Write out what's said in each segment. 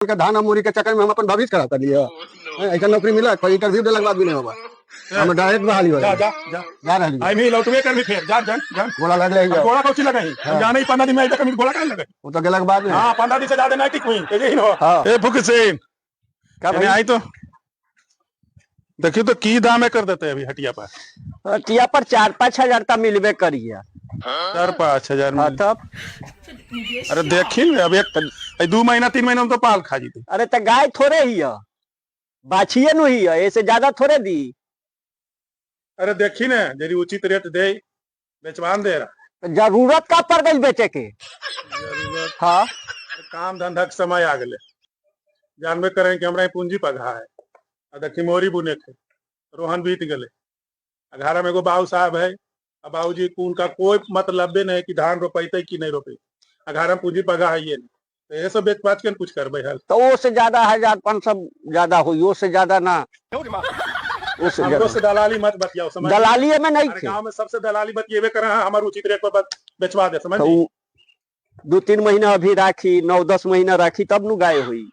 के धान और मुरी के चक्कर में हम अपन भविष्य खराब कर लिए। ऐसा नौकरी मिला कोई इंटरव्यू देने के बाद भी नहीं होगा, हम डायरेक्ट बहाली हो जा जा जा। जा रही। आई भी लौटबे करबी फेर, जा जा जा। गोला लग रही। अब गोड़ा कौची लगाई? हाँ। जाने ही 15 दिन में आई तक गोड़ा काहे लगे? वो तो गेला के बाद में। हाँ, 15 दिन से ज्यादा नहीं टिक हुई ये ही हो। हाँ। ए फुक से का एने भाई? आई तो देखियो तो की दाम कर देते अभी हटिया पर। हटिया पर 4-5 हजार तक मिलबे करिए। 4-5 हजार हाँ। में? तब। अरे देखी, अब एक ए 2 महीना 3 महीना में तो पाल खा जीते। अरे तो गाय थोड़े ही है, बाछिए नु ही है, ऐसे ज्यादा थोड़े दी। अरे देखी ने, जरी उचित रेट दे, बेचवान दे रहा। तो जरूरत का पड़ गई बेचे के? हाँ। काम धंधा के समय आ गए, जानबे करें कि हमरा यहाँ पूंजी पघा है। आ देखी, मोरी बुने के रोहन बीत गए, आ घर में एगो बाबू साहब है, आ बाबूजी को उनका कोई मतलब नहीं कि धान रोपैते कि नहीं रोपे, आ घर में पूंजी पघा है ये नहीं, तो ये सब बेच बाच के कुछ करबे हल। तो वो से ज्यादा 1500 ज्यादा हुई, वो से ज्यादा ना, वो से हमको ज्यादा। से दलाली मत बतियाओ, समझ? दलाली में नहीं अरे थे। गांव में सबसे दलाली बतियेबे करे हैं, हमार उचित रेट पर बस बेचवा दे, समझ? तो उ 2-3 महीना अभी राखी, 9-10 महीना राखी, तब नु गाय हुई।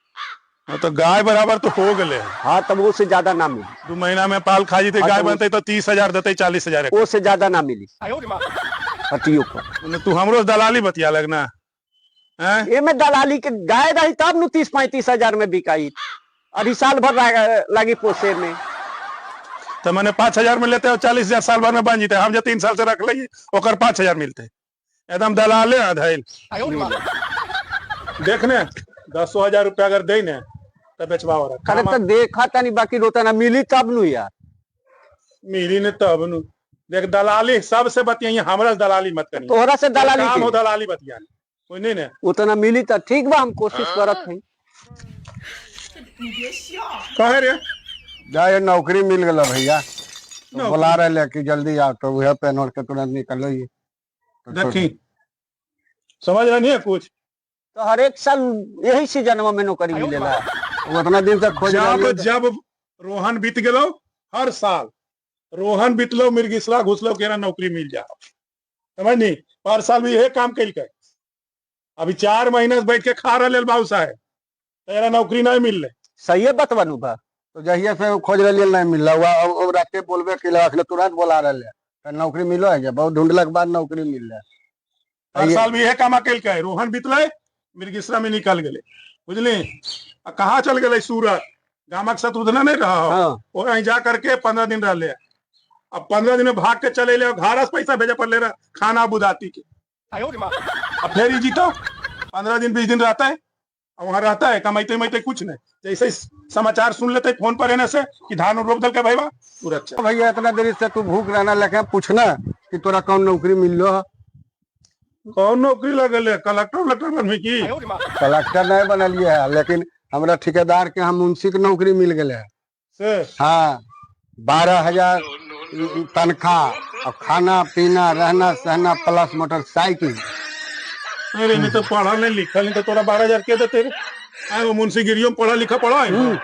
हाँ, तो गाय बराबर तो हो गए। हाँ, तब वो से ज्यादा ना मिली। 2 महीना में पाल खा जीते। हाँ, गाय तो बनते तो 30 हजार देते, 40 हजार। वो से ज्यादा ना मिली हटियो पर। तू हमरो से दलाली बतिया लगना हैं? एमे दलाली के? गाय रही तब नु 30-35 हजार में बिकाई, अभी साल भर लागी पोसे में। तो मैंने 5 हजार में लेते और 40 हजार साल भर में बन जीते, हम जो 3 साल से रख ली ओकर 5 हजार मिलते, एकदम दलाले हैं धैल। देखने, 10 हजार रुपया अगर दे ने तो बेचवा हो रहा। अरे तो देखा तनी, बाकी रोता ना मिली तब नु यार। मिली ने तब नु। देख, दलाली सबसे बतियाई, हमरा से दलाली मत करी। तोहरा से दलाली काम हो के? दलाली बतिया कोई नहीं ने। उतना मिली तो ठीक बा, हम कोशिश करत हई। कहे रे? जाए, नौकरी मिल गया भैया, तो बुला रहे ले कि जल्दी आओ, तो वह पहन ओढ़ के तुरंत निकलो ही तो। देखी, समझ रहा नहीं है कुछ? तो हर एक साल यही सीजन में नौकरी मिलेला? वो उतना दिन से खोज जब रही है। जब रोहन बीत गेलो, हर साल रोहन बीतलो, मिर्गिसला घुसलो, केरा नौकरी मिल जा, समझ नी? पर साल भी यही काम कैलकै। अभी 4 महीना से बैठ के खा रहे बाबू साहेब, तेरा नौकरी नहीं मिल रहे। सही बतवा नु बा। तो जहिया से वो खोज रही, नहीं मिल रहा हुआ, वो राते बोलबे के अखने तुरंत बोला रहे, तो नौकरी मिलो है, बहुत ढूंढला के बाद नौकरी मिल रहा हर है। साल भी यही काम कैलकै, रोहन बीतले, मिर्गिसरा में निकल गेले, बुझली? आ कहाँ चल गेले? सूरत, गामक शत्रुघ्न नहीं रहा। हाँ। वो वहीं जा करके 15 दिन रह ले, अब 15 दिन में भाग के चले ले और घर से पैसा भेजे पर ले रहा खाना बुदाती के। अब फिर ही जीतो 15 दिन 20 दिन रहता है और वहां रहता है, कमाते उमाते कुछ नहीं। जैसे ही समाचार सुन लेते फोन पर एने से कि धान रोप दल के भाई बा, तुरंत चल। भैया, इतना देरी से तू भूख रहना, लेके पूछना कि तोरा कौन नौकरी मिल लो। कौन नौकरी लगल है? कलेक्टर उलेक्टर बनबी की? कलेक्टर नहीं बनलिए है, लेकिन हमरा ठेकेदार के हम मुंशी के नौकरी मिल गए है। से? हाँ, 12,000 तनख्वाह और खाना पीना, रहना सहना, प्लस मोटरसाइकिल। अरे मैं तो पढ़ल नहीं लिखल नहीं, तो तोरा 12 हजार के देते रे? आए, वो मुंशी गिरियो में पढ़ा लिखा पढ़ा है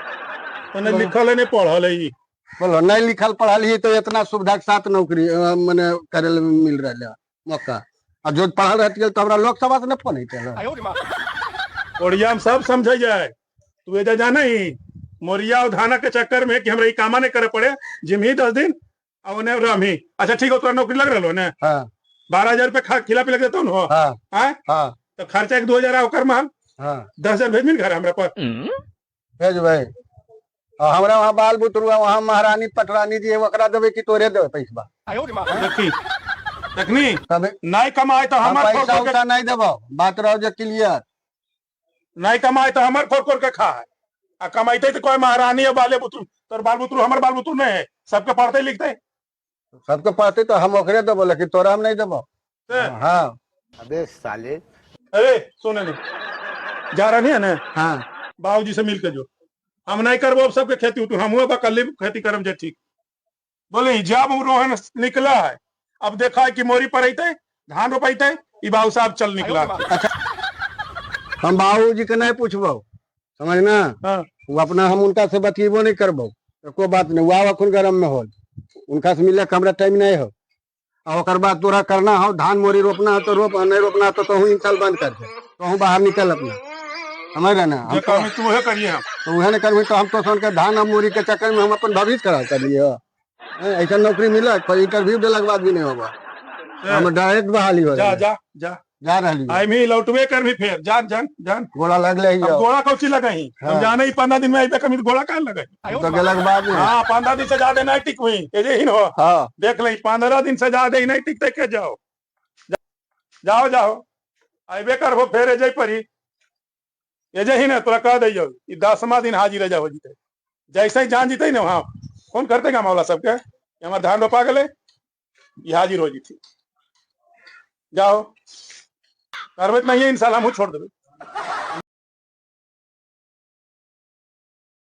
तो नहीं लिखल है, नहीं पढ़ल है ई। बोलो, नहीं लिखल पढ़ल ही तो इतना सुविधा के साथ नौकरी मने करे ला मिल रहा है मौका, और जो पढ़ल रहती तो हमरा लोकसभा से न फोन होते। ओडिया में सब समझ जाए, तू एजा जाना ही मोरिया और धाना के चक्कर में कि हमरा ई कामा नहीं करे पड़े, जिम ही 10 दिन और उन्हें रम ही। अच्छा ठीक हो, तोरा नौकरी लग रहा ने? हाँ। 12 हजार रुपये खा खिला पिला देता हो? हाँ। आय? हाँ। तो खर्चा 1-2 हजार ओकर माल। हाँ। 10 हजार भेज घर हमरा पर। भेज भाई, और हमरा वहाँ बाल बुतरू, वहाँ महारानी पटरानी जी है, ओकरा देवे कि तोरे देवे पैसा? देखी, देखनी। तबे नहीं कमाए तो हम हमार पैसा खोर खोर के उसा नहीं देबो, बात रहो जे क्लियर। नहीं कमाए तो हमार खोर खोर के खा है, आ कमाइते तो कोई महारानी है, बाले बुतरू, तोर बाल बुतरू हमर बाल बुतरू नहीं है, सबके पढ़ते लिखते। सबके पढ़ते तो हम ओकरे देबो, लेकिन तोरा हम नहीं देबो। से? हाँ। अबे साले। अरे सुने, नहीं जा रहा नहीं है ना? हाँ। बाबूजी से मिल के जो, हम नहीं करबो अब सबके खेती, तू हमहू अब कल खेती करम जे। ठीक बोले, जब रोहन निकला है, अब देखा है कि मोरी पर अइते, धान रोपैते, ई बाबू साहब चल निकला। हम बाबूजी के नहीं पूछबो, समझना? हाँ। वो अपना, हम उनका से बतियेबो नहीं करबो, एको बात नहीं। वो अखुन गरम में होल, उनका से मिले के हमरा टाइम नहीं हो। और ओकर बाद तोरा करना हो, धान मोरी रोपना हो तो रोप, नहीं रोपना हो तो तोहू साल बंद कर दे, तोहू बाहर निकल अपना। समझ रहे ना हम जे तो काम तू उहे करिए हम। तो उहे नहीं करबी तो हम तो सन के धान और मूरी के चक्कर में हम अपन भविष्य खराब कर लिए। ऐसा नौकरी मिला पर इंटरव्यू देला के बाद भी नहीं होगा, हम डायरेक्ट बहाली हो जा जा जा जा। जा रही। आई भी लौटबे कर भी फिर जान जान जान। गोला लग ले। अब गोड़ा कौची लगाई? हम हाँ। जाने ही 15 दिन में आइबे कमी, गोड़ा काहे लगाई? तो गेला के बाद में। हाँ, 15 दिन से ज्यादा नहीं टिक हुई ये जे ही हो। हाँ। देख ले, 15 दिन से ज्यादा ही नहीं टिकते के जाओ जाओ जाओ। आइबे करबो फेर एजे परी एजे ही ना। तोरा कह दे जाओ, ई 10वां दिन हाजिर जा हो जीते। जैसे ही जान जीते ना, वहाँ फोन करते गाँव वाला सबके कि हमार धान रोपा गेले, ई हाजिर हो जीती। जाओ, करबे नहीं है इंशाल्लाह हमहूँ छोड़ देबे।